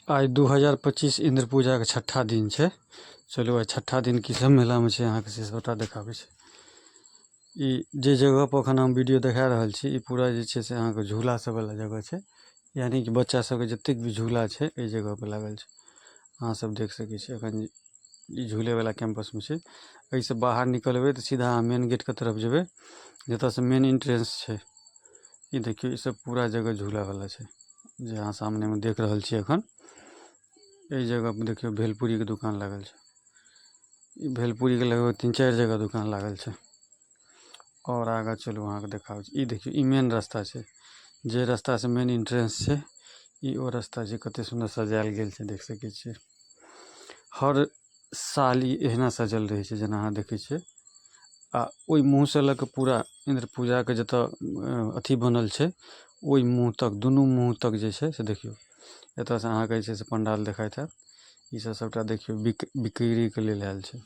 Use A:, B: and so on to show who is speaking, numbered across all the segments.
A: आइ 2025 इन्द्र पूजाके छठा दिन छै। चलू आइ छठा दिन की सब मेलामे छै अहाँके से सबटा देखाबै छी। ई जे जगह पर अखन हम वीडियो देखा रहल छी ई पूरा जे छै से अहाँके झूला सब वाला जगह छै, यानी कि बच्चा सबके जतेक भी झूला छै एहि जगह पर लागल छै। अहाँ सब देख सकै छी अखन ई झूले वाला कैंपस में छै। एहिसँ बाहर निकलबै तऽ सीधा अहाँ मेन गेट के तरफ जेबै, जतऽ से मेन एंट्रेंस छै। ई देखियौ ई सब पूरा जगह झूला वाला छै जे अहाँ सामने में देख रहल छी अखन। एहि जगह पर देखियौ भेलपूरी के दुकान लागल छै। ई भेलपूरी के लगभग 3-4 जगह दुकान लागल छै। और आगा चलू अहाँके देखाबै छी। ई देखियौ ई मेन रास्ता छै, जे रास्ता से मेन एंट्रेंस छै ई ओ रास्ता छै। कते सुन्दर सजायल गेल छै, देख सकै छियै। हर साल ई एहिना सजल रहै छै जेना अहाँ देखै छियै। आ ओहि मुँह से लऽ कऽ पूरा इन्द्र पूजाके जतऽ अथी बनल छै ओहि मुँह तक, दुनू मुँह तक जे छै से देखियौ एतऽसँ अहाँके जे छै से पंडाल देखाइत हैत। ई सब सबटा देखियौ बिक्रीके लेल आयल छै,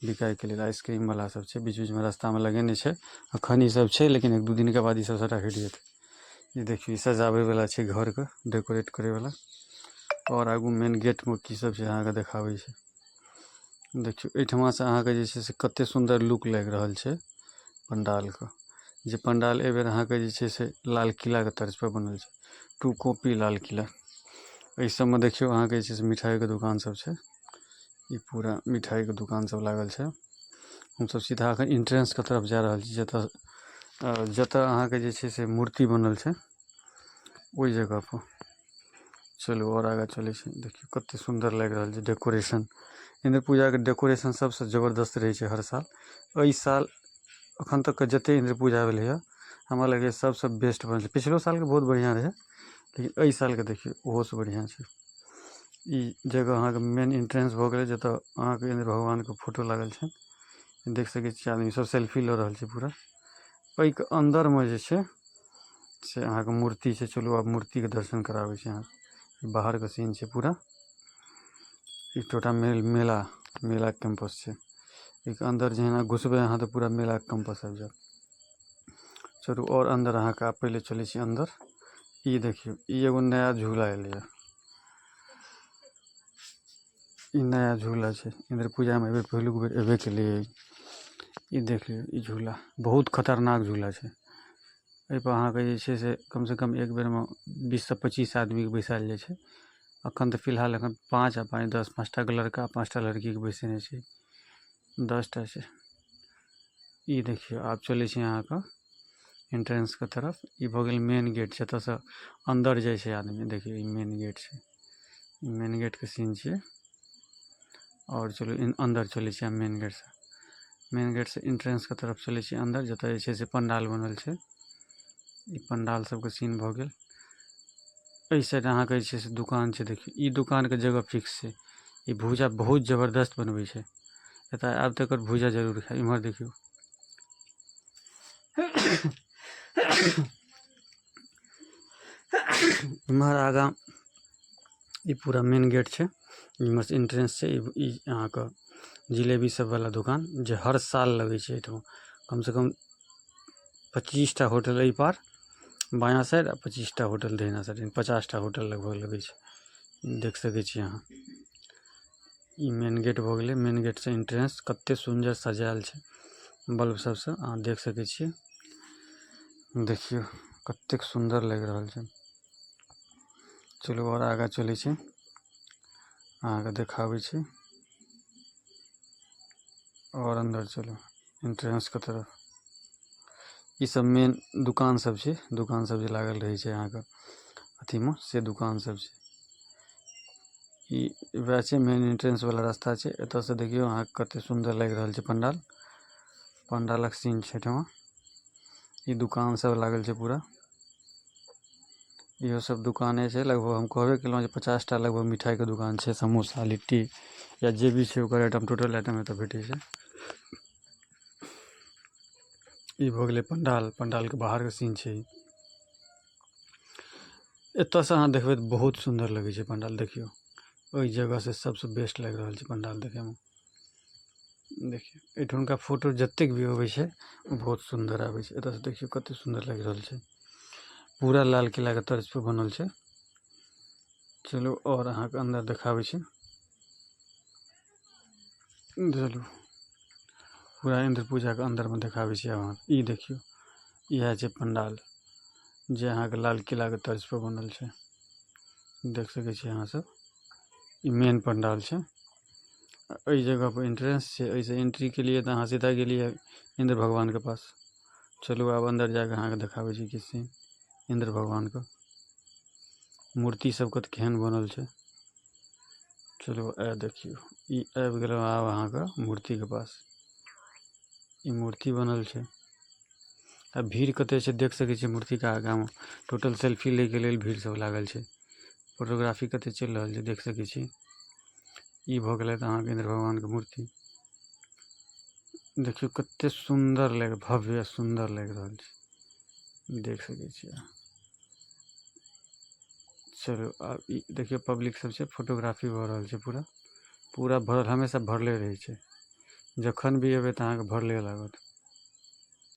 A: बिकायके लेल। आइसक्रीम वाला सब छै बीच बीचमे रास्तामे लगेने छै। अखन ई सब छै, लेकिन 1-2 दिनके बाद ई सब सबटा हटि जेतै। ई देखियौ ई सजाबै वाला छै घरके, डेकोरेट करै वाला। और आगू मेन गेटमे की सब छै अहाँके देखाबै छै। देखियौ एहिठमा से अहाँके जे छै से कते सुन्दर लुक लागि रहल छै पंडालके। जे पंडाल एहि बेर अहाँके जे छै से लाल किलाके तर्ज पर बनल छै, 2 कॉपी लाल किला। एहि सबमे देखियौ अहाँके जे छै से मिठाइके दुकान सब छै। ई पूरा मिठाइके दुकान सब लागल छै। हमसब सीधा अखन एंट्रेंसके तरफ जा रहल छी, जतऽ जतऽ अहाँके जे छै से मूर्ति बनल छै ओहि जगह पर। चलू और आगाँ चलै छी। देखियौ कते सुन्दर लागि रहल छै डेकोरेशन। इन्द्र पूजाके डेकोरेशन सबसँ जबरदस्त रहै छै हर साल। एहि साल अखन तक के जते इन्द्र पूजा भेलैए हमरा लगैए सबसँ बेस्ट बनल छै। पिछलो सालके बहुत बढ़िआँ रहै, लेकिन एहि सालके देखियौ ओहोसँ बढ़िआँ छै। ई जगह अहाँके मेन एंट्रेंस भऽ गेलै, जतऽ अहाँके इन्द्र भगवानके फोटो लागल छै। देख सकै छियै आदमी सब सेल्फी लऽ रहल छै पूरा। एहिके अन्दरमे जे छै से अहाँके मूर्ति छै। चलू आब मूर्तिके दर्शन कराबै छी अहाँके। बाहरके सीन छै पूरा। ई टोटा मेला मेला कैंपस छै। एहिके अन्दर जहिना घुसबै अहाँ तऽ पूरा मेला कैंपस आबि जायत। चलू और अन्दर अहाँके आब पहिले चलै छी अन्दर। ई देखियौ ई एगो नया झूला एलैए। ई नया झूला छै। इन्द्र पूजामे एहि बेर पहिलुक बेर एबे केलैए। ई देख लियौ ई झूला बहुत खतरनाक झूला छै। एहिपर अहाँके जे छै से कमसँ कम एक बेरमे 20 से 25 आदमीके बैसायल जाइ छै। अखन तऽ फिलहाल अखन 5 आ 5 10 5टा के लड़का 5टा लड़कीके बैसेने छै, 10टा छै। ई देखियौ आब चलै छी अहाँके एंट्रेंसके तरफ। ई भऽ गेल मेन गेट, जतऽसँ अन्दर जाइ छै आदमी। देखियौ ई मेन गेट छै, ई मेन गेटके सीन छियै। और चलू अन्दर चलै छी मेन गेटसँ। मेन गेटसँ एंट्रेंसके तरफ चलै छी अन्दर, जतऽ जे छै से पंडाल बनल छै। ई पंडाल सबके सीन भऽ गेल। एहि साइड अहाँके जे छै से दुकान छै। देखियौ ई दुकानके जगह फिक्स छै। ई भूजा बहुत जबरदस्त बनबै छै। एतऽ आयब तऽ एकर भूजा जरूर खायब। इम्हर देखियौ इम्हर आगाँ ई पूरा मेन गेट छै। इम्हर से एंट्रेंस छै। ई अहाँके जिलेबी सब वाला दुकान जे हर साल लगै छै एहिठाम। कम से कम 25टा होटल एहि पार बायाँ साइड आ 25टा होटल दहिना साइड, 50टा होटल लगभग लगै छै। देख सकै छी अहाँ। ई मेन गेट भऽ गेलै। मेन गेट से एंट्रेंस कते सुन्दर सजायल छै बल्ब सबसँ, अहाँ देख सकै छियै। देखियौ कतेक सुन्दर लागि रहल छै। चलू और आगाँ चलै छी, अहाँके देखाबै छी। और अन्दर चलू एंट्रेंस के तरफ। ई सब मेन दुकान सब छै। दुकान सब जे लागल रहै छै अहाँके अथीमे, से दुकान सब छै। ई वएह छै मेन एंट्रेंस वाला रास्ता छै। एतऽ से देखियौ अहाँके कते सुन्दर लागि रहल छै पंडाल। पंडालक सीन छै एहिठमा। ई दुकान सब लागल छै पूरा। इहो सब दुकाने छै। लगभग हम कहबे केलहुँ जे 50टा लगभग मिठाइके दुकान छै। समोसा लिट्टी या जे भी छै ओकर आइटम, टोटल आइटम एतऽ भेटै छै। ई भऽ गेलै पंडाल। पंडालके बाहरके सीन छै। एतऽसँ अहाँ देखबै तऽ बहुत सुन्दर लगै छै पंडाल। देखियौ ओहि जगहसँ सबसँ बेस्ट लागि रहल छै पंडाल देखैमे। देखियौ एहिठुनका फोटो जतेक भी अबै छै बहुत सुन्दर आबै छै। एतऽसँ देखियौ कते सुन्दर लागि रहल छै। पूरा लाल किलाके तर्ज पर बनल छै। चलू आओर अहाँके अन्दर देखाबै छी। चलू, पूरा इन्द्र पूजाके अन्दरमे देखाबै छी अहाँके। ई देखियौ, इएह छै पंडाल जे अहाँके लाल किलाके तर्ज पर बनल छै। देख सकै छी अहाँ सब, ई मेन पंडाल छै। एहि जगह पर एंट्रेंस छै। एहिसे एंट्री के लिए तऽ अहाँ सीधा गेलियै इन्द्र भगवानके पास। चलू, आब अन्दर जाके अहाँके देखाबै छी किछु सीन इन्द्र भगवानके। मूर्ति सब कत केहन बनल छै। चलू, आ देखियौ, ई आबि गेलहुँ आब अहाँके मूर्तिके पास। ई मूर्ति बनल छै आ भीड़ कते छै, देख सके छियै। मूर्ति के आगा में टोटल सेल्फी ले के लेल भीड़ सब लागल छै। फोटोग्राफी कते चलि रहल छै, देख सके छी। ई भऽ गेलै अहाँके इंद्र भगवान के मूर्ति। देखियौ, कते सुंदर लाग, भव्य सुंदर लागि रहल छै, देख सके छियै अहाँ। चलू, आब ई देखियौ, पब्लिक सब छै, फोटोग्राफी भऽ रहल छै। पूरा पूरा भरल, हमेशा भरले रहै छै। जखन भी एबै तऽ अहाँके भरले लागत।